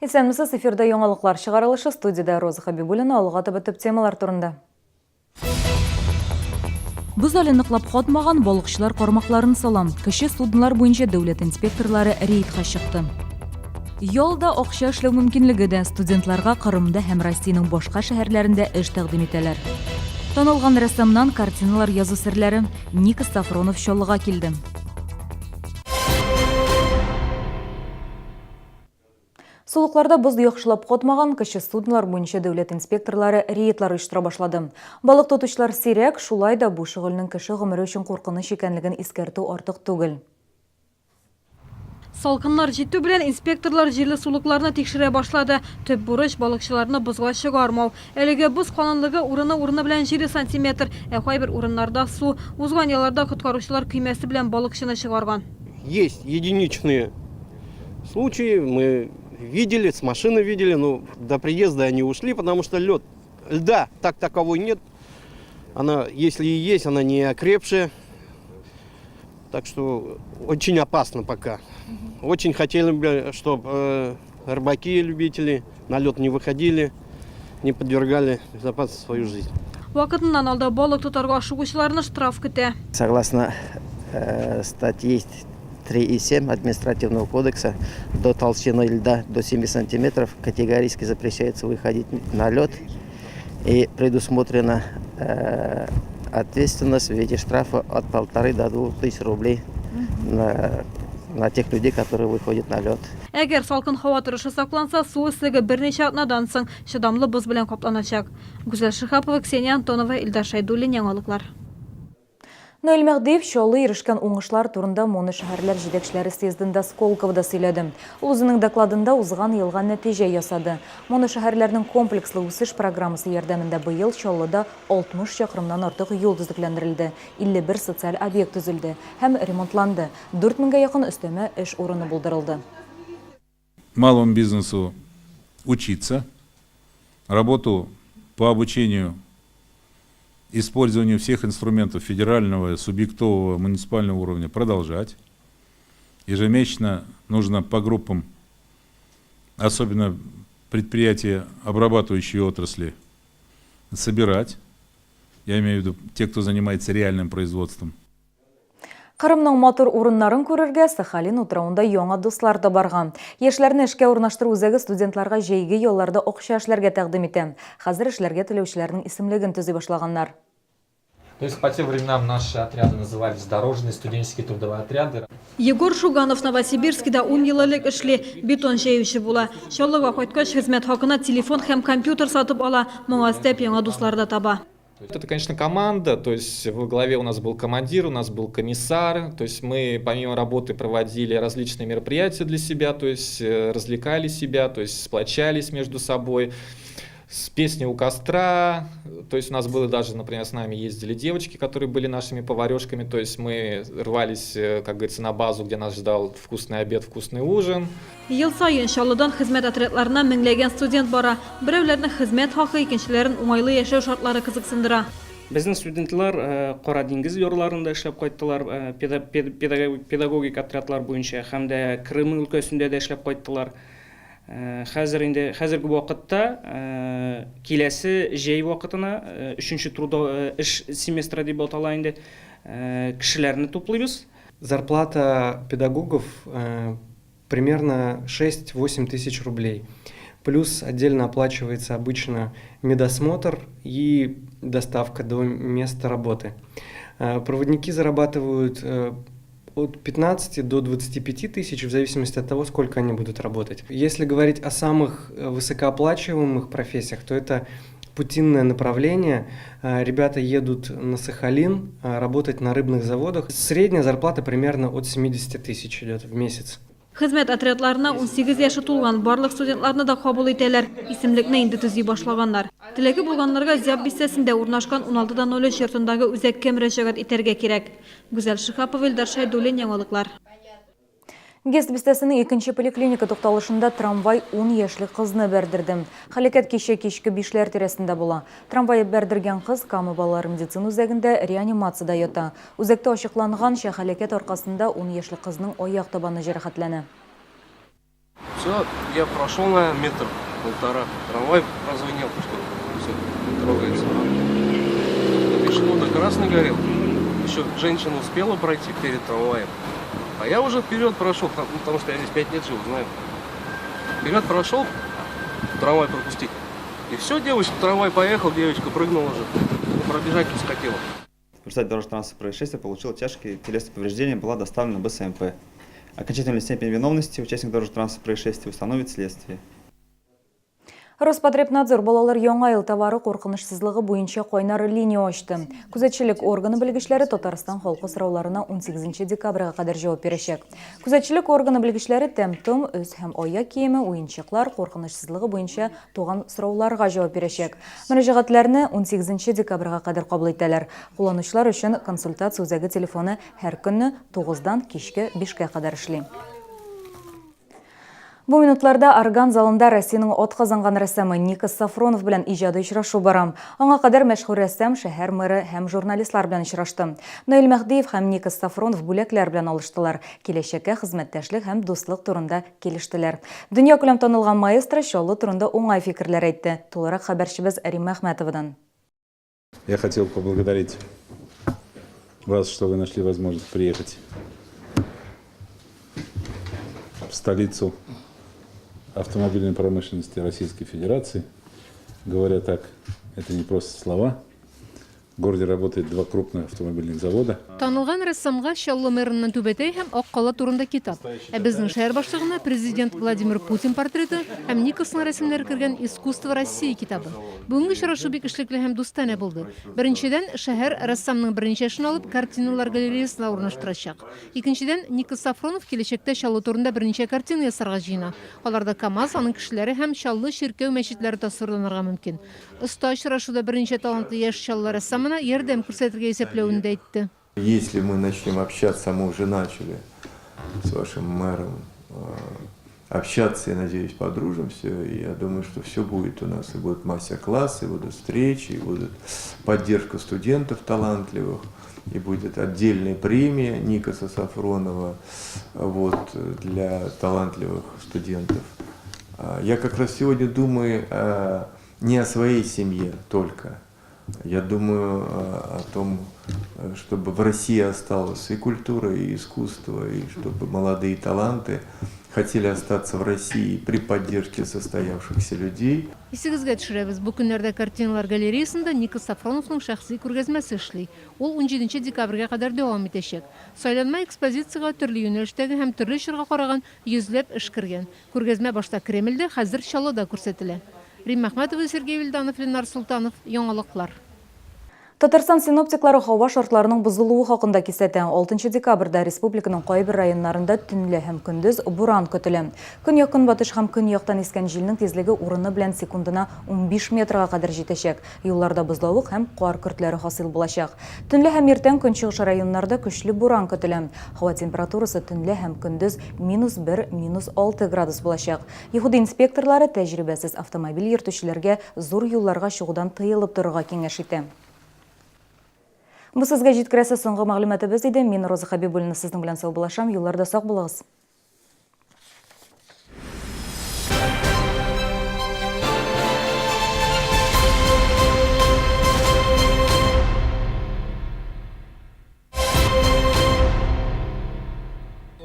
Исәнмесез, эфирда яңалыклар чыгарылышы, студиядә Роза Хабибуллина, алга таба төп темалар турында. Боз әле ныклап катмаган, балыкчылар кармакларын сала. Кече суднолар буенча дәүләт инспекторлары рейдка чыкты. Ял да, акча эшләү мөмкинлеге дә. Студентларга Кырымда һәм Россиянең башка шәһәрләрендә эш тәкъдим итәләр. Танылган рәссамнан картиналар язу серләре. Ника Сафронов Чаллыга килде. Сулыкларда боз яхшылап катмаган, кече суднолар буенча дәүләт инспекторлары рейдлар оештыра башлады. Балык тотучылар сирәк, шулай да бу шөгыльнең кеше гомере өчен куркыныч икәнлеген искәртү артык түгел. Салкыннар җитү белән инспекторлар җирле сулыкларны тикшерә башлады. Төп бурыч, балыкчыларны бозга чыгармау. Әлегә боз калынлыгы урыны-урыны белән җиде сантиметр, ә кайбер урыннарда су. Узган ялларда коткаручылар көймәсе белән балыкчыны чыгарган. Есть единичные случаи, мы видели, с машины видели, но до приезда они ушли, потому что лед, льда так таковой нет. Она, если и есть, она не окрепшая. Так что очень опасно пока. Очень хотели бы, чтобы э, рыбаки, любители на лед не выходили, не подвергали безопасности свою жизнь. Вакытыннан алда балык тотарга ашыгучыларны штраф көтә. Согласно э, статьи 3,7 Административного кодекса, до толщины льда до 7 сантиметров категорически запрещается выходить на лед и предусмотрена э, ответственность в виде штрафа от полторы до двух тысяч рублей на, на тех людей, которые выходят на лед. Әгәр салкын һава торышы сакланса, су өслеге берничә атнадан соң чыдамлы боз белән капланачак. Гүзәл Шиһапова, Ксения Антонова, Илдар Шәйдуллин, Яңалыклар. Наил Мәһдиев Чаллы ирешкән уңышлар турында моношәһәрләр җитәкчеләре съездында Сколковода сөйләде. Ул үзенең докладында узган елга нәтиҗә ясады. Моношәһәрләрнең комплекслы үсеш программасы ярдәмендә быел Чаллыда 60 чакрымнан артык юл төзекләндерелде, 51 социаль объект төзелде һәм ремонтланды, 4 меңгә якын өстәмә эш урыны булдырылды. Малому бизнесу учиться, работу по обучению, использованию всех инструментов федерального, субъектового, муниципального уровня продолжать. Ежемесячно нужно по группам, особенно предприятия, обрабатывающие отрасли, собирать. Я имею в виду те, кто занимается реальным производством. Кырымның матур урыннарын күрергә, Сахалин утравында яңа дуслар табарга. Яшьләрне эшкә урнаштыру үзәге студентларга җәйге ялларда акча эшләргә тәкъдим итә. Хәзер эшләргә теләүчеләрнең исемлеген төзи башлаганнар. То есть по тем временам наши отряды назывались дорожные студенческие трудовые отряды. Егор Шуганов Новосибирскида ун ел элек эшли, бетон җәюче була. Чаллыга кайткач, хезмәт хакына телефон һәм компьютер сатып ала, моңа өстәп яңа дуслар да таба. Это, конечно, команда, то есть во главе у нас был командир, у нас был комиссар, то есть мы помимо работы проводили различные мероприятия для себя, то есть э, развлекали себя, то есть сплочались между собой, с песней у костра, то есть у нас было даже, например, с нами ездили девочки, которые были нашими поварешками, то есть мы рвались, э, как говорится, на базу, где нас ждал вкусный обед, вкусный ужин. Ел саен Чаллыдан хезмәт отрядларына меңләгән студент бара. Берәүләрне хезмәт хакы, икенчеләрен уңайлы яшәү шартлары кызыксындыра. Безнең студентлар Кара диңгез ярларында эшләп кайттылар, педагогик отрядлар буенча һәм дә Крым өлкәсендә дә эшләп кайттылар. Хәзер инде хәзерге вакытта киләсе җәй вакытына өченче трудо эш семестры дип атала инде, кешеләрне туплыйбыз. Зарплата педагогов примерно 6-8 тысяч рублей. Плюс отдельно оплачивается обычно медосмотр и доставка до места работы. Э, проводники зарабатывают э, от 15 до 25 тысяч, в зависимости от того, сколько они будут работать. Если говорить о самых э, высокооплачиваемых профессиях, то это путинное направление. Ребята едут на Сахалин работать на рыбных заводах. Средняя зарплата примерно от 70 тысяч идет в месяц. Хезмәт отрядларына 18 яше тулган барлык студентларны да кабул итәләр. Исемлекне инде төзи башлаганнар. Теләге булганнарга Зяб бистәсендә урнашкан 16.03 йортындагы үзәккә мөрәҗәгать итәргә кирәк. Гүзәл Шиһапова, Илдар Шәйдуллин, Яңалыклар. ГЭС бистәсенең икенче поликлиника тукталышында трамвай ун яшьлек кызны бәрдерде. Һәлакәт кичә кичке бишләр тирәсендә була. Трамвай бәрдергән кыз Кама балалар медицина үзәгендә реанимациядә ята. Үзәктә ачыкланганча, һәлакәт аркасында ун яшьлек кызның аяк табаны җәрәхәтләнә. Все, я прошел, наверное, метр полтора. Трамвай прозвенел, что все, не трогается. До красный горел. Еще женщина успела пройти перед трамваем. А я уже вперед прошел, потому что я здесь 5 лет живу, знаю. Вперед прошел, трамвай пропустить. И все, девочка, трамвай поехал, девочка прыгнула уже. Пробежать не хотела. В результате дорожно-транспортного происшествия получила тяжкие телесные повреждения, была доставлена в БСМП. Окончательную степень виновности участник дорожно-транспортного происшествия установит следствие. Роспотребнадзор балалар яңа ел товары куркынычсызлыгы буенча кайнар линия ачты. Күзәтчелек органы белгечләре Татарстан халкы сорауларына 18 декабрьгә кадәр җавап бирәчәк. Күзәтчелек органы белгечләре тәм-том, өс һәм аяк киеме, уенчыклар куркынычсызлыгы буенча туган сорауларга җавап бирәчәк. Мөрәҗәгатьләрне 18 декабрьгә кадәр кабул итәләр. Кулланучылар өчен консультация үзәге телефоны һәр көнне 9-дан кичке 5-кә кадәр эшли. Бу минутларда Орган залында Россиянең атказанган рәссамы Никос Сафронов белән иҗади очрашу бара. Аңа кадәр мәшһүр рәссам шәһәр мэры һәм журналистлар белән очрашты. Наил Мәһдиев һәм Никос Сафронов бүләкләр белән алыштылар, киләчәккә хезмәттәшлек һәм дуслык турында килештеләр. Дөньякүләм танылган маэстро Чаллы турында уңай фикерләр әйтте. Тулырак хәбәрчебез Римма Әхмәтовадан. Я хотел поблагодарить вас, что вы нашли возможность приехать в столицу автомобильной промышленности Российской Федерации. Говоря так, это не просто слова. В городе работает два крупных автомобильных завода. Танылган рәссамга Чаллы мэрыннан түбәтәй һәм ак кала турында китап. Ә безнең шәһәр башлыгына президент Владимир Путин портреты һәм Никосның рәсемнәре кергән Искусство России китабы. Бүгенге очрашу бик эшлекле һәм дустанә булды. Беренчедән, шәһәр, рәссамның берничә эшен алып, картиналар галереясына урнаштырачак. Икенчедән, Никос Сафронов киләчәктә Чаллы турында берничә картина ясарга җыена. Аларда КАМАЗ, аның кешеләре һәм Чаллы чиркәү-мәчетләре тасвирланырга мөмкин. Оста очрашуда берничә талантлы яшь Чаллы рәссамына ярдәм күрсәтергә исәпләвен дә әйтте. Если мы начнем общаться, а мы уже начали с вашим мэром общаться, я надеюсь, подружимся. И я думаю, что все будет у нас. И будут мастер-классы, и будут встречи, и будут поддержка студентов талантливых, и будет отдельная премия Никоса Сафронова, вот, для талантливых студентов. Я как раз сегодня думаю не о своей семье только. Я думаю о том, чтобы в России осталась и культура, и искусство, и чтобы молодые таланты хотели остаться в России при поддержке состоявшихся людей. Исегезгә төшерәбез, бу көннәрдә картиналар галереясында Никос Сафроновның шәхси күргәзмәсе эшли. Ул унҗиденче декабрьгә кадәр дәвам итәчәк. Сайланма экспозициягә төрле юнәлештәге һәм төрле чорга караган йөзләп эш кергән. Күргәзмә башта Кремльдә, хәзер Чаллыда күрсәтелә. Римма Әхмәтова, Сергей Вильданов, Ленар Солтанов, Яңалыклар. Татарстан синоптиклары һава шартларының бозылуы хакында кисәтә. 6 декабрьдә республиканың кайбер районнарында төнлә һәм көндез буран көтелә. Көньяк-көнбатыш һәм көньяктан искән җилнең тизлеге урыны белән секундына 15 метрга кадәр җитәчәк. Юлларда бозлавык һәм кар көртләре хасил булачак. Төнлә һәм иртән көнчыгыш районнарда көчле буран көтелә. Һава температурасы төнлә һәм көндез минус бер, минус алты градус булачак. ЮХИДИ инспекторлары тәҗрибәсез автомобиль йөртүчеләргә зур юлларга чыгудан тыелып торырга киңәш итә. Бу сезгә җиткерәсе соңгы мәгълүматыбыз иде. Мин Роза Хәбибуллина сезнең белән саубуллашам. Юлларда сак булыгыз.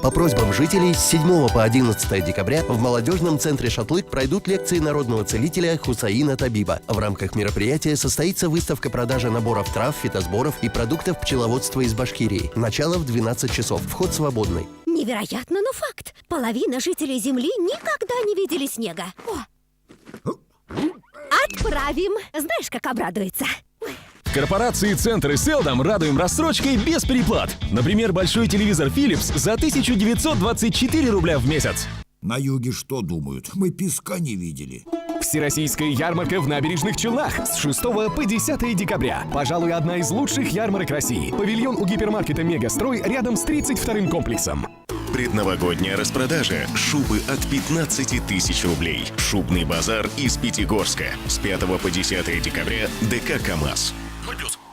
По просьбам жителей с 7 по 11 декабря в молодежном центре «Шатлык» пройдут лекции народного целителя Хусаина Табиба. В рамках мероприятия состоится выставка продажи наборов трав, фитосборов и продуктов пчеловодства из Башкирии. Начало в 12 часов. Вход свободный. Невероятно, но факт. Половина жителей Земли никогда не видели снега. О! Отправим. Знаешь, как обрадуется. Корпорации «Центр» и «Селдом» радуем рассрочкой без переплат. Например, большой телевизор Philips за 1924 рубля в месяц. На юге что думают? Мы песка не видели. Всероссийская ярмарка в Набережных Челнах с 6 по 10 декабря. Пожалуй, одна из лучших ярмарок России. Павильон у гипермаркета «Мегастрой» рядом с 32-м комплексом. Предновогодняя распродажа. Шубы от 15 тысяч рублей. Шубный базар из Пятигорска. С 5 по 10 декабря ДК «КамАЗ». 0+.